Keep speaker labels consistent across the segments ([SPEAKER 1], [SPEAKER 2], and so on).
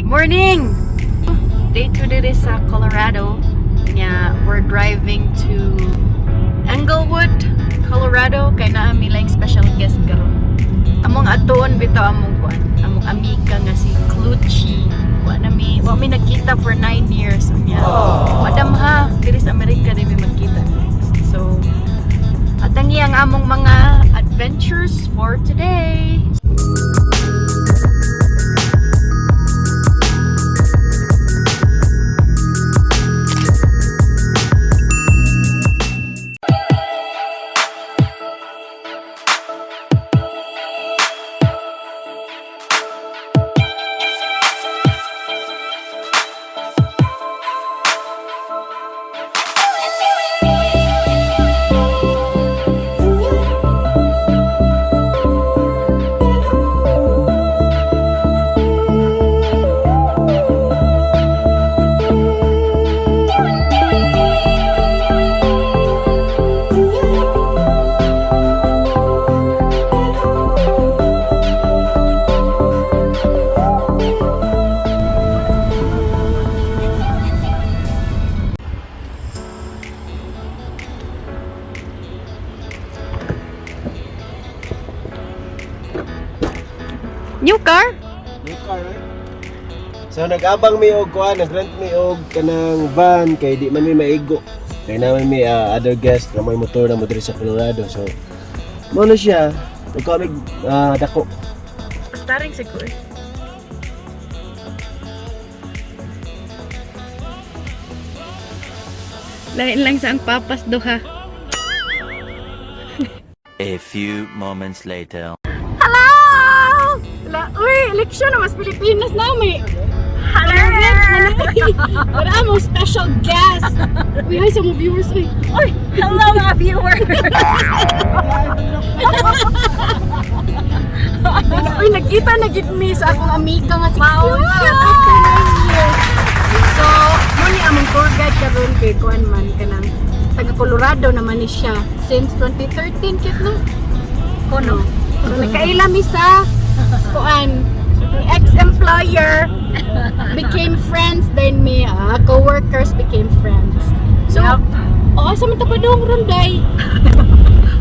[SPEAKER 1] Morning! Day 2 diri sa Colorado. Nya, we're driving to Englewood, Colorado, kay naa mi like special guest karon. Among atuon bitaw among kuan, among amiga nga si Clutchy. Wa mi nagkita for 9 years unya. Madam ha, diri sa Amerika di mi magkita next. So, atangi ang among mga adventures for today. New car?
[SPEAKER 2] New car, right? So nag-abang mi og kuan, nag-rent mi og kanang van kay di man mi maigo. Kay naman mi other guest nga may motor na mo diri sa Colorado. So mo na siya. Nagkuha mig dako.
[SPEAKER 1] Starring si Kuy. Lain lang sa ang papas duha.
[SPEAKER 3] A few moments later.
[SPEAKER 1] Hello! La, uy, eleksyon na mas Pilipinas na may. Hello! Wala mo special guest. Uy, hi sa mga viewers. Uy,
[SPEAKER 4] Uy! Hello mga viewers!
[SPEAKER 1] Uy, nagkita na gid mi sa akong amiga nga si Cute after 9 years. So, mo ni among tour guide karon kay kuan man kanang taga Colorado naman ni siya since 2013, cute no?
[SPEAKER 4] Kono.
[SPEAKER 1] So, nagkaila mi sa kuan ex-employer became friends, then me co-workers became friends. So, oh, asa man ta padung ron day?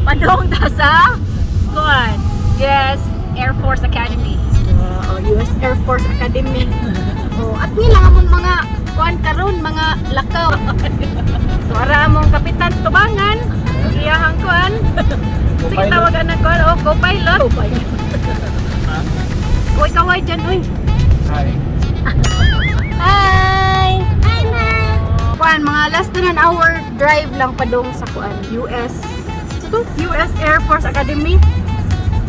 [SPEAKER 4] Padong ta sa Kuan. Yes, Air Force Academy.
[SPEAKER 1] Oh, US Air Force Academy. Oh, at ni lang among mga kuan karon, mga lakaw. So ara among kapitan sa tubangan, iyahang kuan. Sige, tawagan na kuan, oh, co-pilot. Co-pilot. Uy, kaway dyan, uy.
[SPEAKER 2] Hi.
[SPEAKER 1] Hi! Hi, ma! Kuan, mga less than an hour drive lang padung sa kuan, US. So to, US Air Force Academy.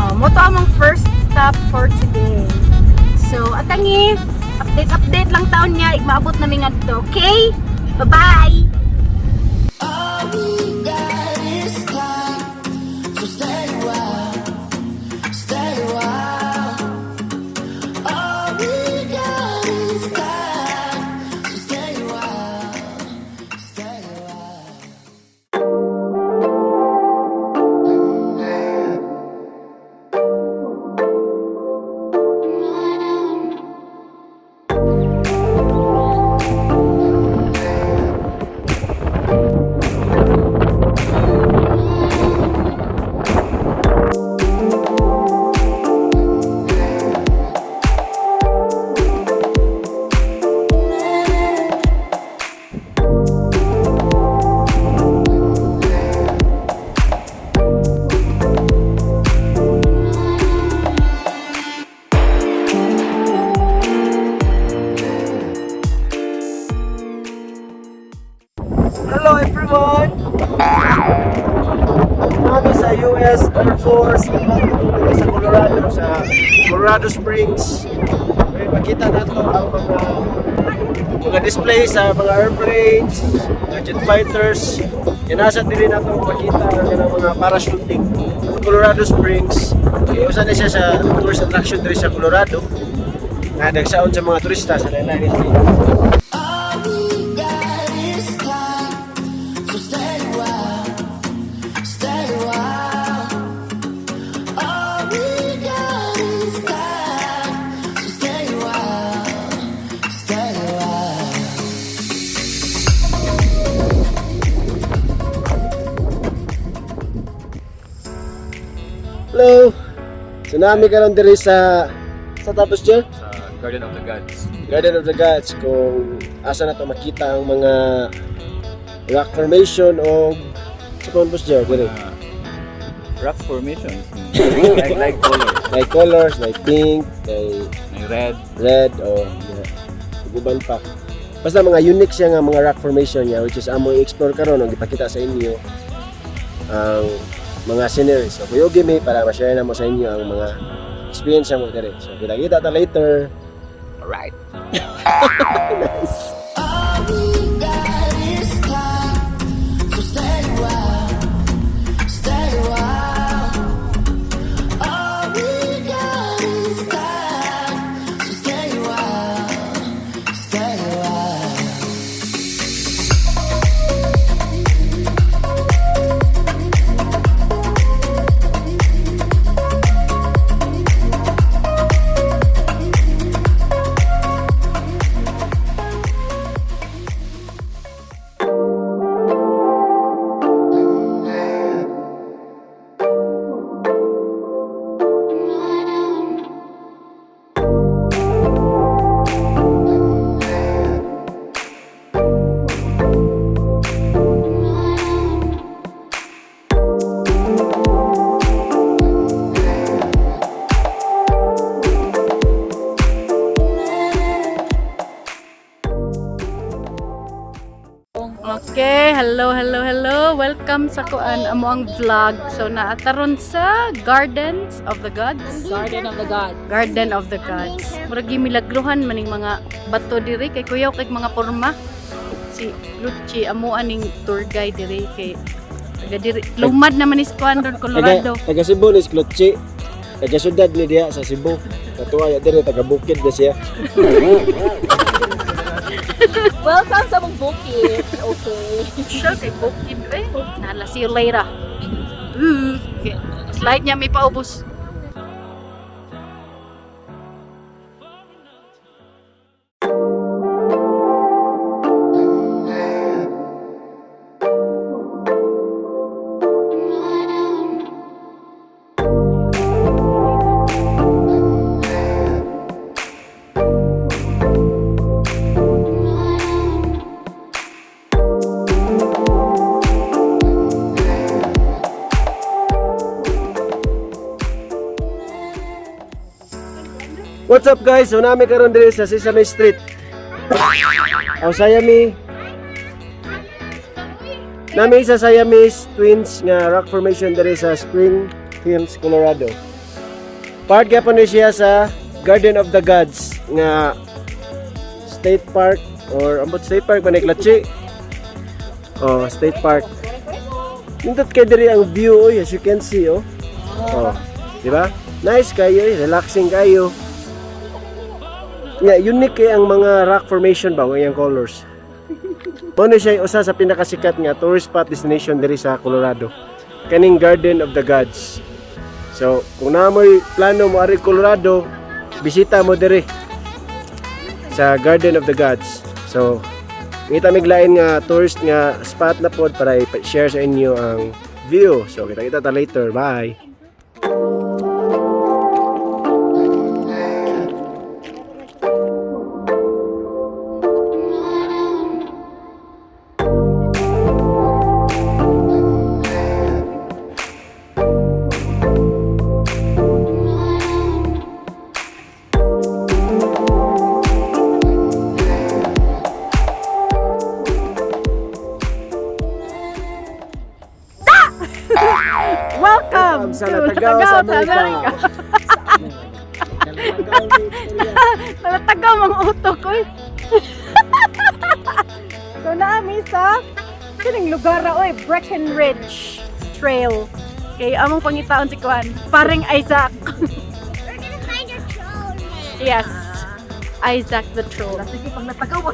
[SPEAKER 1] Oh, mo to among first stop for today. So, atangi, update update lang taon niya, igmaabot na mi ngadto, okay? Bye-bye!
[SPEAKER 5] All we got is time, so stay a while, stay a while. All we got is time, so stay a while, stay a while.
[SPEAKER 2] Hello everyone. Kami sa US Air Force sa Colorado, sa Colorado Springs. May makita nato ang mga display sa mga airplanes, mga jet fighters. Yan nasa diri nato makita ang kanang mga parachuting. Colorado Springs, kay usa na siya sa tourist attraction diri sa Colorado. Nga nagsaon sa mga turista sa lain-lain state.
[SPEAKER 5] All we got is time, so stay a while, stay a while. All we got is time, so stay a while,
[SPEAKER 2] Hello! So naa mi karon diri sa tapos dyan?
[SPEAKER 6] Sa Garden of the Gods.
[SPEAKER 2] Garden of the Gods, kung asa na to makita ang mga rock formation o sa Boss Jer, diri.
[SPEAKER 6] Rock formations. Like colors.
[SPEAKER 2] Like colors, like pink, like
[SPEAKER 6] May red.
[SPEAKER 2] Red o yeah, uban pa. Basta mga unique siya nga mga rock formation niya, which is amo i-explore karon og ipakita sa inyo ang mga sceneries. So kuyogi mi para ma-share na mo sa inyo ang mga experience mo diri. So kita-kita ta later.
[SPEAKER 6] Alright.
[SPEAKER 5] All we got is time, so stay a while, stay a while. All we got is time, so stay a while, stay a while.
[SPEAKER 1] Okay, hello, hello, hello. Welcome sa kuan amo ang vlog. So naa ta ron sa Gardens of the Gods.
[SPEAKER 4] Garden of the Gods.
[SPEAKER 1] Garden of the Gods. Murag gimilagruhan maning mga bato diri kay kuyaw kay mga porma. Si Lucci amo aning tour guide diri kay taga diri. Lumad naman is kuan ron Colorado.
[SPEAKER 2] Taga Cebu ni si Klotsi. Taga syudad ni diha sa Cebu. Katuwa ya diri, taga bukid na siya.
[SPEAKER 4] Welcome sa mong bukid. Okay.
[SPEAKER 1] Sure kay bukid eh. Nala, see you later. Ooh. Okay. Slide niya may paubos.
[SPEAKER 2] What's up, guys? So naa mi karon diri sa Sesame Street. Ang Siamese Naa mi sa Siamese Twins nga rock formation diri sa Spring Hills, Colorado. Part gyapon ni siya sa Garden of the Gods nga state park or ambot state park man ni, Klatsi. Oh, state park. Nindot kay diri ang view oy, as you can see, oh. Oh, di ba? Nice kayo, eh, relaxing kayo. Nga unique kay ang mga rock formation ba ang colors. Mao ni siya usa sa pinakasikat nga tourist spot destination diri sa Colorado. Kaning Garden of the Gods. So, kung naa mo'y plano mo ari Colorado, bisita mo diri sa Garden of the Gods. So, ngita mig lain nga tourist nga spot na pod para i-share sa inyo ang view. So, kita-kita ta later. Bye.
[SPEAKER 1] Welcome
[SPEAKER 2] Sa
[SPEAKER 1] to
[SPEAKER 2] Latagaw sa
[SPEAKER 1] Latagaw sa
[SPEAKER 2] Amerika.
[SPEAKER 1] Nalatagaw mga utok ko. So naa mi sa kining lugar ra oy, Breckenridge Trail. Kay among pangitaon si Kuan, paring Isaac.
[SPEAKER 7] We're gonna find a troll man.
[SPEAKER 1] Yes. Isaac the troll.
[SPEAKER 4] Sige, pag natagaw mo.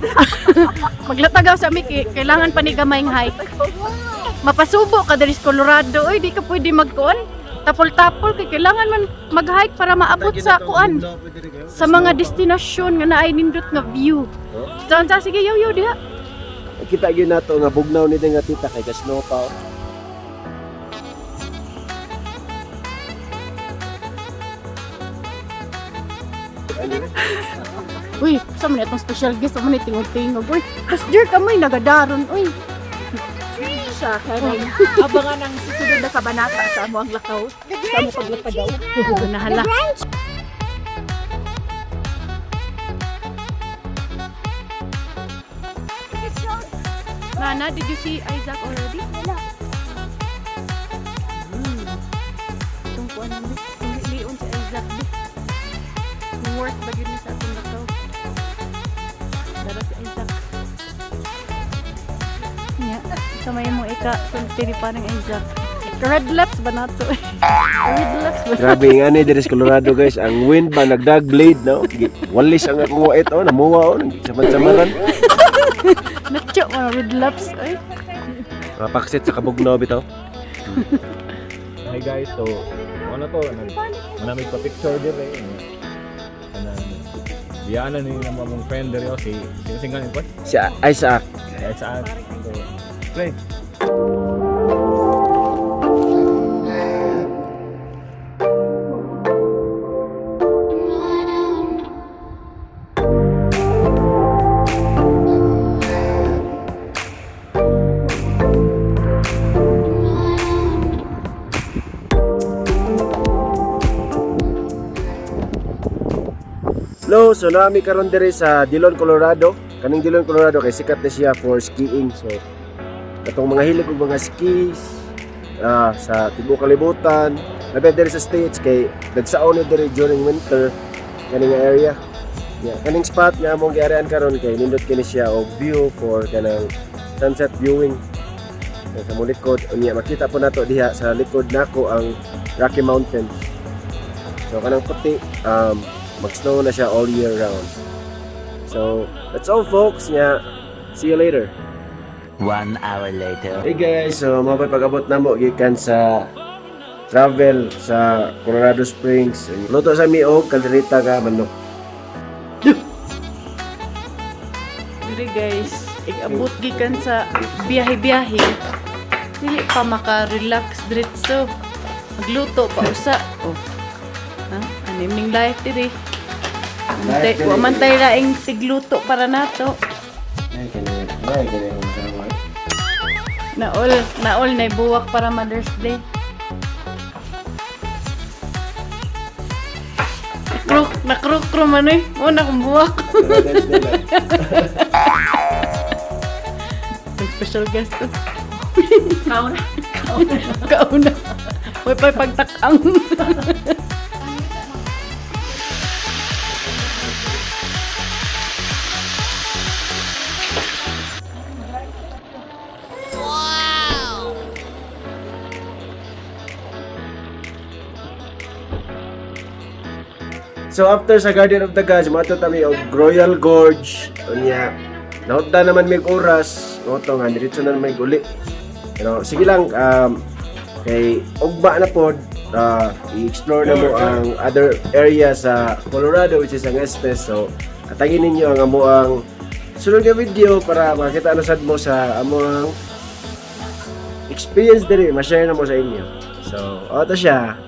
[SPEAKER 1] Maglatagaw sa mi kay kailangan pa ni gamayng hike. Mapasubo ka diri sa Colorado oy, di ka pwede magkuan. Tapol-tapol kay kailangan man mag-hike para maabot sa kuan, sa mga destinasyon nga naay nindot nga view. So, unsa, sige, yo yo diha.
[SPEAKER 2] Kita gyud nato nga bugnaw ni nga tita kay ka snow pa. Oh.
[SPEAKER 1] Uy, sa man itong special guest, sa man tingog-tingog. Uy, Pastor kamoy nagadaron. Uy,
[SPEAKER 4] Siya kay abangan ang susunod na kabanata sa amo ang lakaw. Sa amo paglapagaw.
[SPEAKER 1] nahala. Nana, did you see Isaac already?
[SPEAKER 7] Wala.
[SPEAKER 1] Itong kuan namin. Itong lion si Isaac. Di. Yung work ba yun sa atong lakaw? Dara si Isaac. Nya, sa may mo ika, sulti ni parang Isaac. Red lips ba na to? Red lips ba?
[SPEAKER 2] Grabe nga ni diri sa Colorado, guys, ang wind ba nagdag blade, no? Walis ang akong wait, oh, namuwa, oh, samad-samaran.
[SPEAKER 1] Natyo, mga red lips. Ay.
[SPEAKER 2] Mapaksit sa kabugnaw bitaw.
[SPEAKER 6] Hi guys, so ano to, nag manamig pa picture dire. Ano, biyaan na ni naman mong friend dire oh, si sino singgan ko?
[SPEAKER 2] Si Isaac.
[SPEAKER 6] Si Isaac. So, play.
[SPEAKER 2] Hello, so nami karon diri sa Dillon, Colorado. Kaning Dillon, Colorado kay sikat na siya for skiing. So katong mga hilig og mga skis sa tibuok kalibutan, labi diri sa States kay nagsaon ni diri during winter kaning area. Yeah, kaning spot nga among giarian karon kay nindot kini siya og view for kanang sunset viewing. So, sa mong likod, unya makita po nato diha sa likod nako ang Rocky Mountains. So kanang puti mag-snow na siya all year round. So, that's all, folks. Nya, see you later.
[SPEAKER 3] 1 hour later.
[SPEAKER 2] Hey guys, so mao pa'y pag-abot namo gikan sa travel sa Colorado Springs. Luto sa mi og kaldereta ka manok.
[SPEAKER 1] Diri guys, igabot gikan sa biyahe-biyahe. Dili pa maka-relax diretso. Magluto pa usa. Oh. Ha? Ano ning life diri? Antay,
[SPEAKER 2] Life diri.
[SPEAKER 1] wa man tay laing tigluto para nato.
[SPEAKER 2] Ay kani, ay kani akong asawa.
[SPEAKER 1] Naol, naol na buwak para Mother's Day. Nakruk, nakruk man eh. Mo na akong buwak.
[SPEAKER 2] Mother's Day lang.
[SPEAKER 1] May special guest to.
[SPEAKER 4] Kauna.
[SPEAKER 1] Kauna. Uy, pa pagtakang.
[SPEAKER 2] So after sa Garden of the Gods, moadto ta mi og Royal Gorge. Unya, nahutda naman mig oras, mao to nga diretso na naman mig uli. Pero sige lang, kay ugma na pod, i-explore na mo ang other area sa Colorado, which is ang Estes. So atagin ninyo ang amoang sunod nga video para makita na sad mo sa amoang experience diri, ma-share na mo sa inyo. So, ato siya.